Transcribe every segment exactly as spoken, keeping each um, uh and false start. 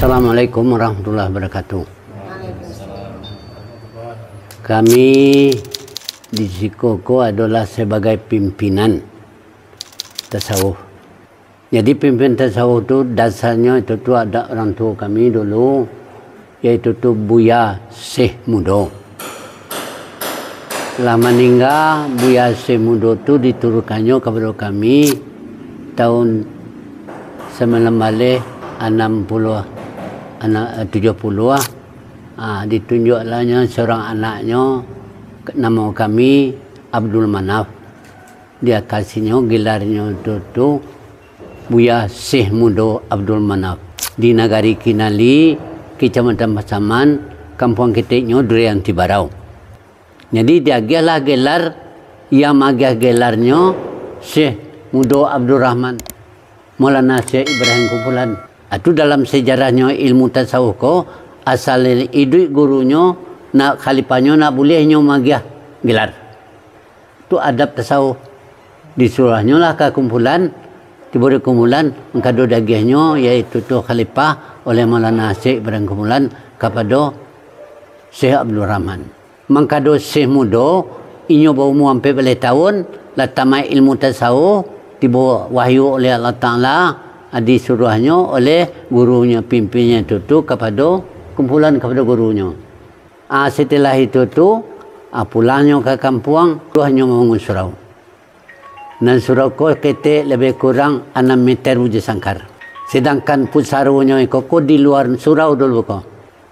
Assalamualaikum warahmatullahi wabarakatuh. Kami di siko ko adalah sabagai pimpinan tasawuf. Jadi, pimpinan tasawuf tu dasarnyo itu tu ada orang tuo kami dulu, yaitu tu Buya Syekh Mudo. Lah maningga, Buya Syekh Mudo tu diturunkannyo kapado kami tahun sambilan baleh anam puluah, ana-, tujuah puluah, ah, ditunjuaklahnya seorang anaknyo, namo kami Abdul Manaf. Diakasinyo gelarnyo tu, tu Buya Syekh Mudo Abdul Manaf, di Nagari Kinali, Kecamatan Pasaman, kampuang keteknyo Durian Tibarau. Jadi, diagiahlah gelar, yang maagiah gelarnyo Syekh Mudo Abdul Rahman, Maulana Syekh Ibrahim Kumpulan. Atu dalam sejarahnyo ilmu tasawuf ko, asal iduik gurunyo, nak khalifahnyo, nak buliahnyo maagiah gelar. Tu adab tasawuf. Disuruahnyo lah ka Kumpulan, tibo di Kumpulan, mangkado diagiahnyo, yaitu tu khalifah oleh Maulana Syekh Ibrahim Kumpulan kapado Syekh Abdul Rahman. Mangkado Syekh Mudo, inyo baumua ampek baleh taun, lah tamaik ilmu tasawuf, tibo wahyu oleh Allah Taala, disuruahnyo oleh gurunyo, pimpinnyo tu, tu kapado Kumpulan, kapado gurunyo. Ah, setelah itu tu, ah, pulangnyo ka kampuang, suruahnyo mambangun surau. Nan surau ko ketek lebih kurang anam meter bujih sangkar. Sedangkan pusarunyo iko ko di lua surau dulu ko.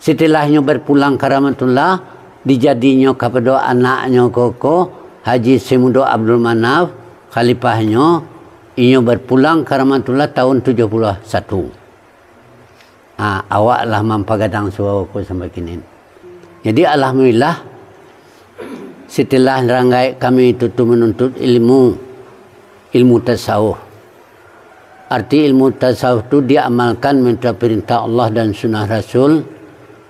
Setelah inyo berpulang ka Rahmatullah, dijadinyo kapado anaknyo ko ko, Haji Syekh Mudo Abdul Manaf, khalifahnyo, inyo berpulang ka Rahmatullah tahun tujuah puluah satu. Ha, awak lah mampagadang surau ko sampai kini. Jadi, alhamdulillah, setelah ranggaik kami tu, tu manuntut ilmu, ilmu tasawuf. Arti ilmu tasawuf tu diamalkan manuruik perintah Allah dan sunnah Rasul,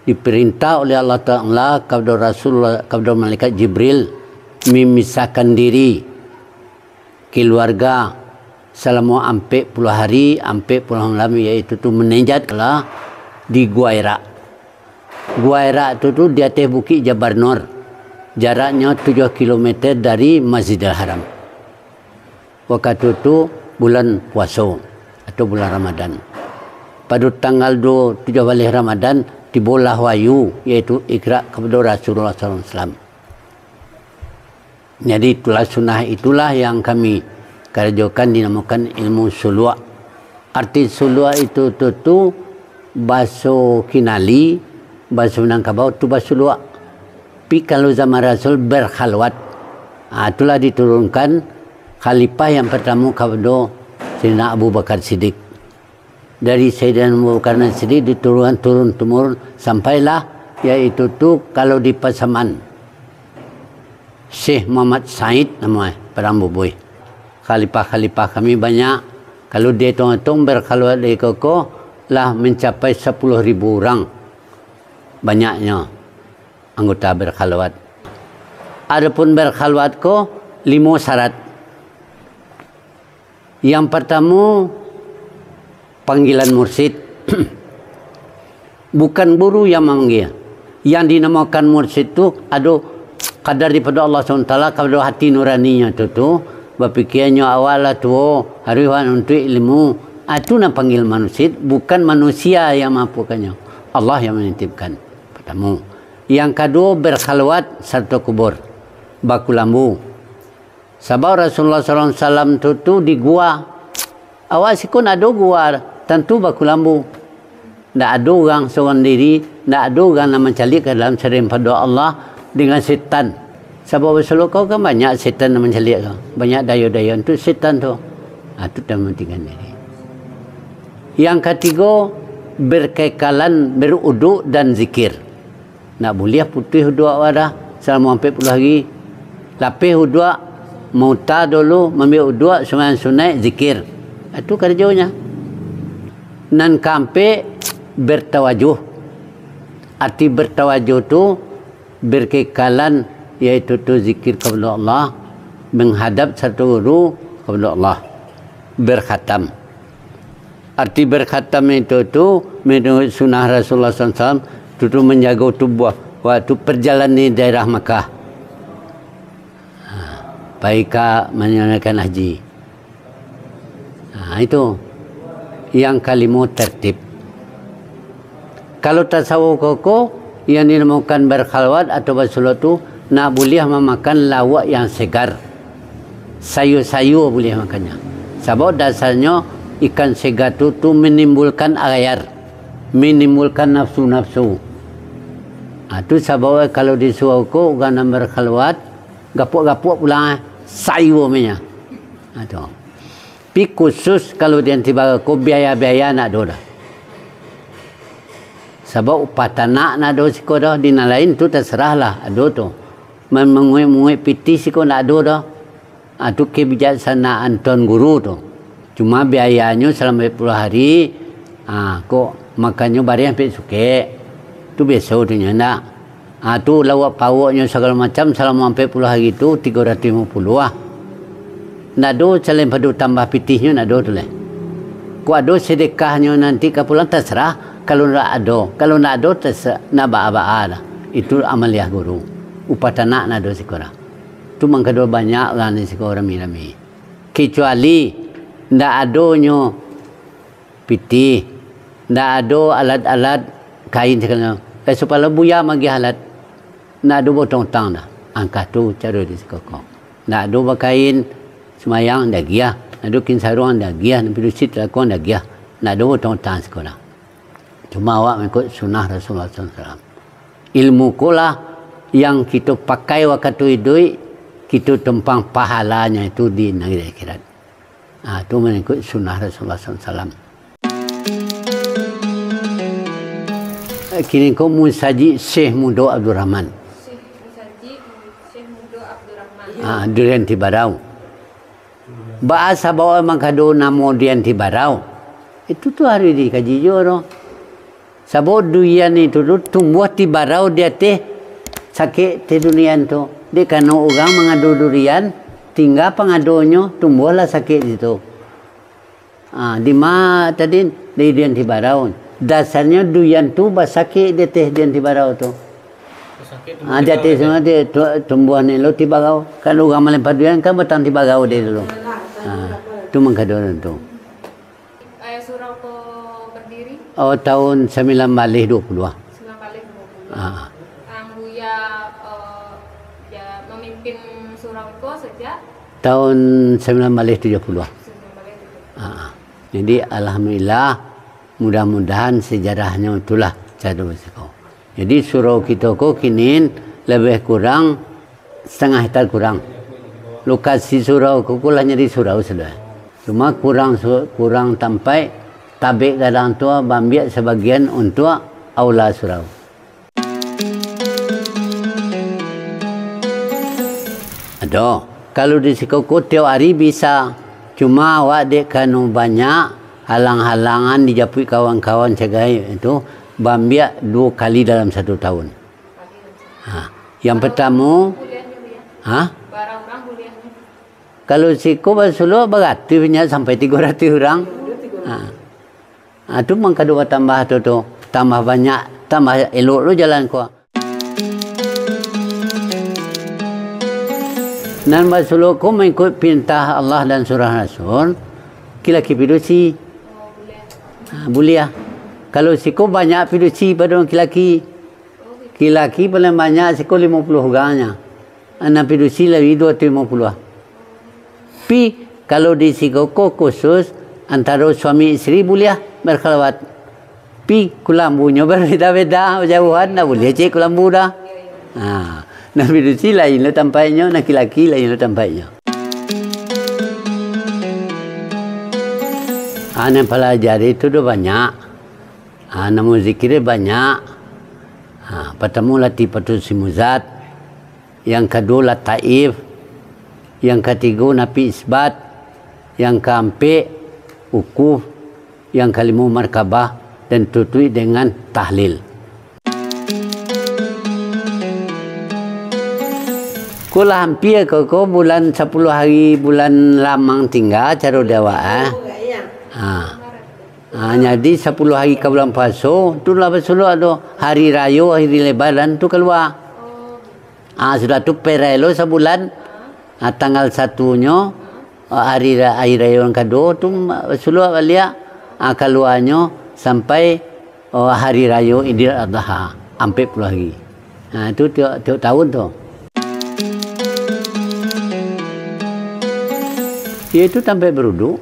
diperintah oleh Allah Taala kapado Rasulullah, kapado malaikat Jibril, memisahkan diri keluarga salamo ampek puluah hari, ampek puluah malam, yaitu tu menejat lah di Gua Irak. Gua Irak tu, tu di ateh Bukik Jabal Nur, jaraknyo tujuah kilometer dari Masjidil Haram. Wakatu tu bulan puaso atau bulan Ramadan. Pado tanggal duo, tujuah baleh Ramadan, tibolah wahyu, yaitu Iqra kapado Rasulullah sallallahu alaihi wasallam. Jadi, itulah sunnah, itulah yang kami karajokan, dinamokan ilmu suluak. Arti suluak itu tu, tu baso Kinali, baso Minangkabau tu basuluak. Tapi kalau zaman Rasul berkhalwat. Ah, itulah diturunkan khalifah yang pertama kapado Sayyidina Abu Bakar Siddiq. Dari Sayyidina Abu Bakar Siddiq diturunkan turun-temurun sampailah, yaitu tu kalau di Pasaman, Syekh Muhammad Said namo eh, Padang Bubuih. Khalifah-khalifah kami banyak. Kalau dihitung-hitung, berkhalwat di koko lah mencapai sapuluah ribu urang banyaknyo anggota berkhalwat. Adapun berkhalwat ko limo syarat. Yang partamo, panggilan mursyid. Bukan guru yang mamanggil. Yang dinamakan mursyid tu ado kadar daripada Allah subhanahu wa taala, kadar hati nuraninyo tu, tu, bapikianyo awak lah tuo, harus awak nuntuik ilmu. Ah, tu nan panggil mursyid, bukan manusia yang maapuakannyo. Allah yang manitipkan. Partamo. Yang kaduo, berkhalwat sarto kubur. Bakulambu. Sabab Rasulullah sallallahu alaihi wasallam tu, tu di gua. Awak siko ndak ado gua, tantu bakulambu. Ndak ado urang sorang diri, ndak ado urang nan mancaliak ka dalam salain pado Allah dengan setan. Sabab Rasulullah ko kan banyak setan nan mancaliak tu. Banyak dayo-dayo tu setan tu. Ha, tu nan mantingkan diri. Yang katigo, berkekalan beruduk dan zikir. Ndak buliah putuih uduak awak dah, salamo ampek puluah hari. Lapeh uduak, mauta dulu, maambiak uduak, sumbayang sunaik, zikir. Itu karajonyo. Nan kaampek, bertawajuh. Arti bertawajuh tu, berkekalan, yaitu tu zikir kapado Allah, menghadap sarto guru kapado Allah. Berkhatam. Arti berkhatam itu tu, menurut sunnah Rasulullah sallallahu alaihi wasallam, tu, tu menjaga tubuh waktu perjalanan di daerah Makkah. Ha, pai ka manunaikan haji. Ha, itu. Yang kalimo, tertib. Kalau tasawuf koko, yang dinamakan berkhalwat atau bersuluk tu, nak buliah mamakan lauak yang segar. Sayur-sayur buliah makannyo. Sabab dasarnyo ikan segar tu, tu menimbulkan agiah, menimbulkan nafsu-nafsu. Ha, tu sabab kalau di surau ko, urang nan berkhalwat, gapuak-gapuak pulang, eh, sayur punya. Ha, tu. Pi khusus kalau di Antibarau ko, biaya-biaya ndak ado doh. Sabab upah tanak ndak ado siko doh, di nan lain tu tasarah lah, ado tu. Man-, manguik-nguik pitih siko ndak ado doh. Ah, tu kebijaksanaan Tuan Guru tu. Cuma biayanyo salamo ampek puluah hari, ah, kok makannyo barih ampek sukek. Tu biaso tu nyo ndak. Ah, tu lauak pauaknyo sagalo macam salamo ampek puluah hari tu tigo ratuih limo puluah ah. Ndak ado salain pado tambah pitihnyo, ndak ado tu lai. Kok ado sedekahnyo nanti ka pulang, tasarah. Kalau ndak ado, kalau ndak ado, tasa-, ndak baa-baa lah. Itu amaliah guru. Upah tanak ndak ado siko doh. Tu mangkado banyak urang di siko rami-rami. Kecuali ndak adonyo pitih, ndak ado alat-alat kain sagalo. Eh, supaya buya magiah alat, ndak ado bautang-utang doh. Angkah tu caro di siko ko. Ndak ado bakain sumbayang, diagiah. Ndak ado kain saruang, diagiah. Ndak ado padusi talakuang, diagiah. Ndak ado bautang-utang siko doh. Cuma awak mangikuik sunnah Rasulullah sallallahu alaihi wasallam. Ilmu ko lah yang kito pakai wakatu iduik, kito tumpang pahalanya itu di nagari akhirat. Ah, tu mangikuik sunnah Rasulullah sallallahu alaihi wasallam. Eh, kini ko Musajik Syekh Mudo Abdurrahman. Syekh Musajik, Syekh Mudo Abdurrahman. Ah, Durian Tibarau. Baa sabab mangkado namo Durian Tibarau? Itu tu harus dikaji juo tu. Sabab durian itu tu tumbuah tibarau di ateh sakek teh durian tu. Dek karano urang mangado durian, tingga pangadonyo, tumbuahlah sakek situ. Ah, di ma tadi? Di Durian Tibarau. Dasarnyo durian tu basakek di ateh Durian Tibarau tu. Basakek tumbuah Ah, di ateh tibarau, semua dia tu, tumbuah ni lo tibarau. Kan urang malempah durian kan batang tibarau dia dulu. Ah, tu mangkado tu. Eh, surau ko berdiri? Oh, tahun sembilan baleh dua puluah. Sembilan baleh dua puluah. Ah. Ang Buya, eh, ya, memimpin surau ko sejak? Tahun sembilan baleh tujuah puluah. Sembilan baleh tujuah puluah. Ah. Jadi, alhamdulillah, mudah-mudahan sejarahnyo itulah caro siko. Jadi, surau kito ko kini lebih kurang satangah hektar kurang. Lokasi surau ko, ko lah jadi surau sudah. Cuma kurang su-, kurang tampaik, tabek gadang tu baambiak sabagian untuak aula surau. Ado, kalau di siko ko tiok ari bisa. Cuma awak dek karano banyak halang-halangan dijapuik kawan-kawan sagai itu, baambiak duo kali dalam satu tahun. Ha, yang pertamo, ha? Kalau siko basuluak baratuih banyak sampai tigo ratuih urang. Ha. Ha, tu mangkado batambah tu, tu. Tambah banyak, tambah elok lo jalan ko. Nan basuluak ko mangikuik perintah Allah dan surah Rasul, laki-laki padusi. Ha, buliah. Kalau siko banyak padusi pado laki-laki. Laki-laki paling banyak siko limo puluah urang nyo. Nan padusi labiah duo ratuih limo puluah. Pi, kalau di siko ko khusus, antaro suami isteri buliah berkhalwat. Pi, kulambu nyo berbeda-beda, jauhan, ndak buliah ciek kulambu doh. Ha, nan padusi lain lo tampaiknyo, nan laki-laki lain lo tampaiknyo. Ha, nan palajari tu doh banyak. Ha, namo zikir banyak. Ha, partamo Latifatus Simuzat, yang kaduo Lataif, yang katigo Nafi Isbat, yang kaampek Ukuf, yang kalimo Markabah, dan tutuik dengan Tahlil. Ko lah ampia ko, ko bulan sapuluah hari bulan Lamang tingga caro di awak, eh. Ha. Ha, jadi sapuluah hari ka bulan puaso, tu lah basuluak tu. Hari rayo, hari Lebaran tu kalua. Ha, sudah tu parelo sabulan, ha, tanggal satunyo, ha, hari ra-, hari rayo nan kaduo tu, basuluak baliak, ha, kaluanyo sampai, oh, hari rayo Idul Adha, ampek puluah hari. Ha, tu tiok, tiok tahun tu. Iyo, itu tampek baruduk.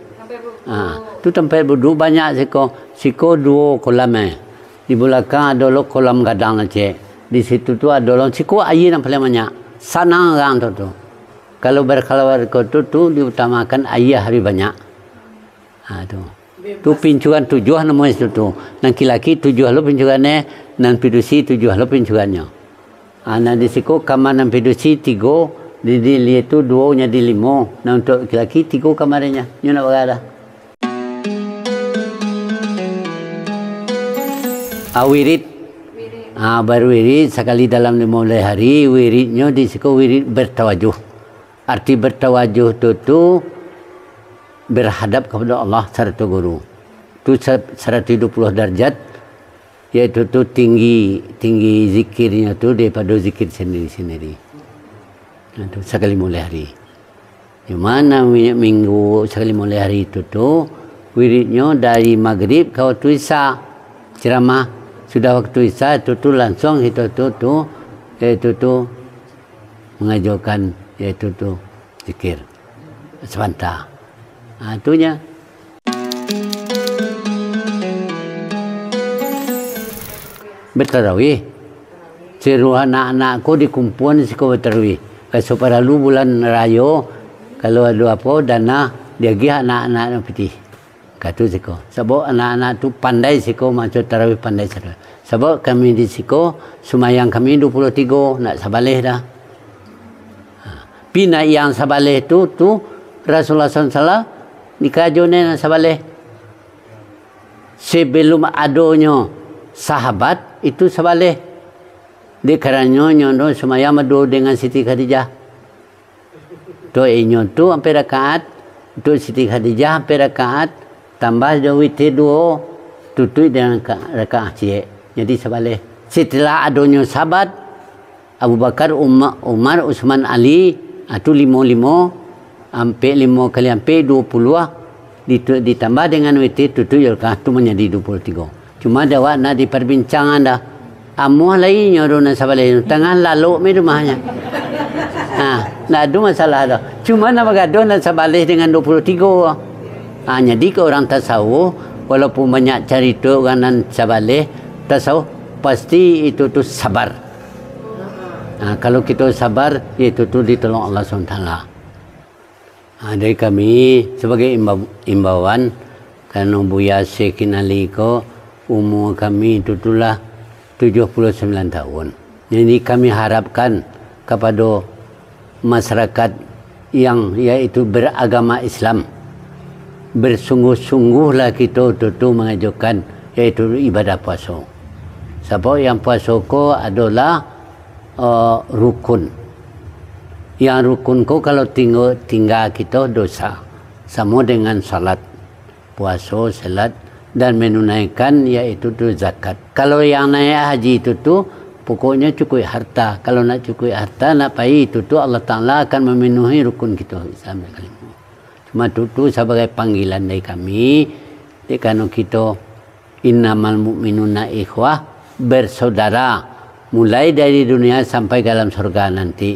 Ha, tu tampek baruduk banyak siko. Siko duo kolam, eh. Di balakang ado lo kolam gadang kecek. Di situ tu ado lo, siko aia nan paling banyak. Sanang urang tu, tu. Kalau bakalaua ko tu, tu diutamakan aia labiah banyak. Ha, tu. Tu pincuran tujuah namonyo situ tu. Nan laki-laki tujuah lo pincuran, eh, nan padusi tujuah lo pincurannyo. Ha, nan di siko kama nan padusi tigo, di, di ilia tu duo jadi limo. Nan untuak laki-laki tigo kamanyo. Nyo nak bara dah. Ah, wirid. Ah, bawirid sakali dalam limo baleh hari, wiridnyo di siko wirid bertawajuh. Arti bertawajuh tu, tu berhadap kepada Allah sarato guru. Tu sa-, saratus duo puluah darajat, yaitu tu tinggi, tinggi zikirnyo tu daripado zikir sandiri-sandiri. Nah, tu sakali limo baleh hari. Di ma mi-, minggu sakali limo baleh hari tu, tu wiridnyo dari magrib ka waktu isya. Ceramah sudah waktu isya tu, tu lansuang kito tu, tu, yaitu tu mangajokan, yaitu tu zikir sabanta. Ha, tu nyo. Batarawih. Saluruah anak-anak ko dikumpuan siko batarawih. Raso paralu bulan rayo, kalau ado apo, dana, diagiah anak-anak nan pitih. Ka tu siko. Sabab anak-anak tu pandai siko maco tarawih, pandai sado. Sabab kami di siko, sumayang kami duo puluah tigo, ndak sabaleh dah. Ha. Pi nan sabaleh tu, tu Rasulullah sallallahu alaihi wasallam dikarajoan nan sabaleh. Sabalum adonyo sahabat, itu sabaleh. Dek karano nyo tu sumayang baduo dengan Siti Khadijah. Untuak inyo tu ampek rakaat, untuak Siti Khadijah ampek rakaat, tambah jo witir duo, tutuik dengan ka-, rakaat ciek. Jadi sabaleh. Setelah adonyo sahabat, Abu Bakar, Uma-, Umar, Utsman, Ali, ah, tu limo-limo, ampek limo kali ampek, duo puluah, ditu-, ditambah dengan witir, tutuik jo rakaat, tu manjadi duo puluah tigo. Cuma dek awak ndak diparbincangan dah. Amuah lai nyo tu nan sabaleh tu, tangah lalok me rumahnyo. Ha, ndak ado masalah doh. Cuma nan bagaduah nan sabaleh dengan duo puluah tigo. Ha, jadi ka urang tasawuf, walaupun banyak carito urang nan sabaleh, tasawuf pasti itu tu sabar. Ha, kalau kito sabar, itu tu ditolong Allah Subhanahu Wa Taala. Ha, dari kami, sabagai imbau-, imbauan, karano Buya Syekh Kinali ko, umua kami tu, tu lah tujuah puluah sambilan tahun. Jadi, kami harapkan kapado masyarakat yang, yaitu beragama Islam, bersungguh-sungguhlah kito tu, tu mangajokan, yaitu ibadah puaso. Sabab yang puaso ko adolah eh, rukun. Yang rukun ko kalau tingga, tingga kito dosa, samo dengan salat, puaso, salat, dan menunaikan, yaitu tu zakat. Kalau yang naiak haji tu, tu pokoknyo cukuik harta. Kalau nak cukuik harta, nak pai tu, tu Allah Taala akan mamenuhi rukun kito Islam yang kalimo. Cuma tu, tu sabagai panggilan dari kami, dek karano kito Innamal mu'minuna ikhwah, bersaudara, mulai dari dunia sampai ka dalam surga nanti.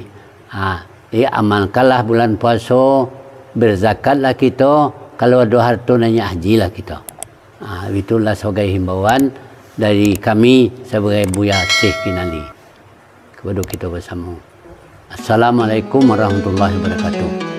Ha, jadi amalkanlah bulan puaso, berzakatlah kito, kalau ado harto naiak hajilah kito. Ha, itulah sabagai himbauan dari kami sabagai Buya Syekh Kinali kapado kito basamo. Assalamualaikum warahmatullahi wabarakatuh.